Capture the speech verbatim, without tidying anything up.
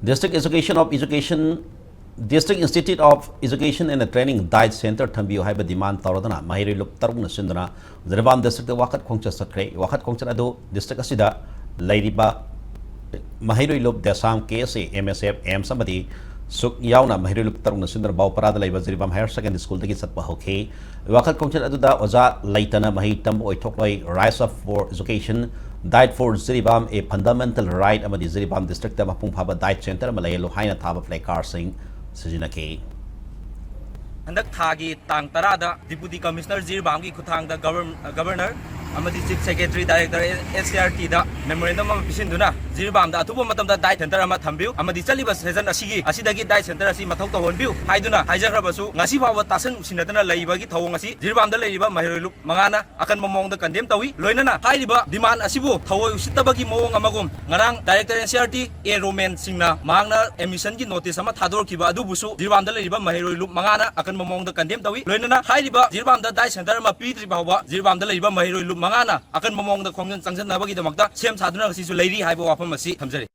District Education of Education, District Institute of Education and Training Diet Center ꯊꯝꯕꯤꯌꯨ ꯍꯥꯏꯕ demand ꯇꯧꯔꯗꯨꯅ ꯃꯍꯩꯔꯣꯏ ꯂꯨꯞ ꯇꯔꯨꯛꯅ ꯁꯤꯟꯗꯨꯅ ꯖꯤꯔꯤꯕꯥꯝ districtꯇ ꯋꯥꯀꯠ ꯈꯣꯡꯆꯠ ꯆꯠꯈ꯭ꯔꯦ꯫ ꯋꯥꯀꯠ ꯈꯣꯡꯆꯠ ꯑꯗꯨ district ꯑꯁꯤꯗ ꯂꯩꯔꯤꯕ ꯃꯍꯩꯔꯣꯏ ꯂꯨꯞ ꯗꯦꯁꯥꯝ, ꯀꯦ ꯑꯦꯁ ꯑꯦ, ꯑꯦꯝ ꯑꯦꯁ ꯑꯦꯐ, ꯑꯦꯝꯁ ꯑꯃꯗꯤ ꯁꯨꯛ ꯌꯥꯎꯅ ꯃꯍꯩꯔꯣꯏ ꯂꯨꯞ ꯇꯔꯨꯛꯅ ꯁꯤꯟꯗꯨꯅ ꯕꯥꯎꯄꯔꯥꯗ ꯂꯩꯕ ꯖꯤꯔꯤꯕꯥꯝ Higher Secondary Schoolꯗꯒꯤ ꯆꯠꯄ ꯍꯧꯈꯤ꯫ ꯋꯥꯀꯠ ꯈꯣꯡꯆꯠ ꯑꯗꯨꯗ ꯑꯣꯖꯥ ꯂꯩꯇꯅ ꯃꯍꯩ ꯇꯝꯕ ꯑꯣꯏꯊꯣꯛꯂꯣꯏ, Rise Up for Education, Diet for Jiribam, a Fundamental Right ꯑꯃꯗꯤ ꯖꯤꯔꯤꯕꯥꯝ districtꯇ ꯃꯄꯨꯡ ꯐꯥꯕ diet center ꯑꯃ ꯂꯩꯍꯜꯂꯨ ꯍꯥꯏꯅ ꯊꯥꯕ placardꯁꯤꯡ ꯁꯤꯖꯤꯟꯅꯈꯤ꯫ ꯍꯟꯗꯛ ꯊꯥꯒꯤ ꯇꯥꯡ ꯇꯔꯥꯗ Deputy Commissioner ꯖꯤꯔꯤꯕꯥꯝꯒꯤ ꯈꯨꯠꯊꯥꯡꯗ Govern-, Governor ꯑꯃꯗꯤ Chief Secretary, Director, S C E R ꯇꯤꯗ memorandum ꯑꯃ ꯄꯤꯁꯤꯟꯗꯨꯅ ꯖꯤꯔꯤꯕꯥꯝꯗ ꯑꯊꯨꯕ ꯃꯇꯝꯗ diet center ꯑꯃ ꯊꯝꯕꯤꯌꯨ ꯑꯃꯗꯤ ꯆꯠꯂꯤꯕ season ꯑꯁꯤꯒꯤ, ꯑꯁꯤꯗꯒꯤ diet center ꯑꯁꯤ ꯃꯊꯧ ꯇꯧꯍꯟꯕꯤꯌꯨ ꯍꯥꯏꯗꯨꯅ ꯍꯥꯏꯖꯈ꯭ꯔꯕꯁꯨ, ꯉꯁꯤ ꯐꯥꯎꯕ ꯇꯥꯁꯟ ꯎꯁꯤꯟꯅꯗꯅ ꯂꯩꯕꯒꯤ ꯊꯧꯑꯣꯡ ꯑꯁꯤ ꯖꯤꯔꯤꯕꯥꯝꯗ ꯂꯩꯔꯤꯕ ꯃꯍꯩꯔꯣꯏ ꯂꯨꯞ ꯃꯉꯥꯅ ꯑꯀꯟꯕ ꯃꯑꯣꯡꯗ condemn ꯇꯧꯏ꯫ ꯂꯣꯏꯅꯅ ꯍꯥꯏꯔꯤꯕ demand ꯑꯁꯤꯕꯨ ꯊꯑꯣꯏ ꯎꯁꯤꯠꯇꯕꯒꯤ ꯃꯑꯣꯡ ꯑꯃꯒꯨꯝ ꯉꯔꯥꯡ Director N C E R T A Roman ꯁꯤꯡꯅ ꯃꯍꯥꯛꯅ admissionꯒꯤ notice ꯑꯃ ꯊꯥꯗꯣꯔꯛꯈꯤꯕ ꯑꯗꯨꯕꯨꯁꯨ ꯖꯤꯔꯤꯕꯥꯝꯗ ꯂꯩꯔꯤꯕ ꯃꯍꯩꯔꯣꯏ ꯂꯨꯞ ꯃꯉꯥꯅ ꯑꯀꯟꯕ ꯃꯑꯣꯡꯗ condemn ꯇꯧꯏ꯫ ꯂꯣꯏꯅꯅ ꯍꯥꯏꯔꯤꯕ ꯖꯤꯔꯤꯕꯥꯝꯗ diet center ꯑꯃ ꯄꯤꯗ꯭ꯔꯤ ꯐꯥꯎꯕ ꯖꯤꯔꯤꯕꯥꯝꯗ ꯂꯩꯔꯤꯕ ꯃꯍꯩꯔꯣꯏ ꯂꯨꯞ ꯃꯉꯥꯅ ꯑꯀꯟꯕ ꯃꯑꯣꯡꯗ ꯈꯣꯡꯖꯪ ꯆꯪꯁꯤꯟꯅꯕꯒꯤꯗꯃꯛꯇ ꯁꯦꯝ ꯁꯥꯗꯨꯅ ꯉꯁꯤꯁꯨ ꯂꯩꯔꯤ ꯍꯥꯏꯕ ꯋꯥꯐꯝ ꯑꯁꯤ ꯊꯝꯖꯔꯤ꯫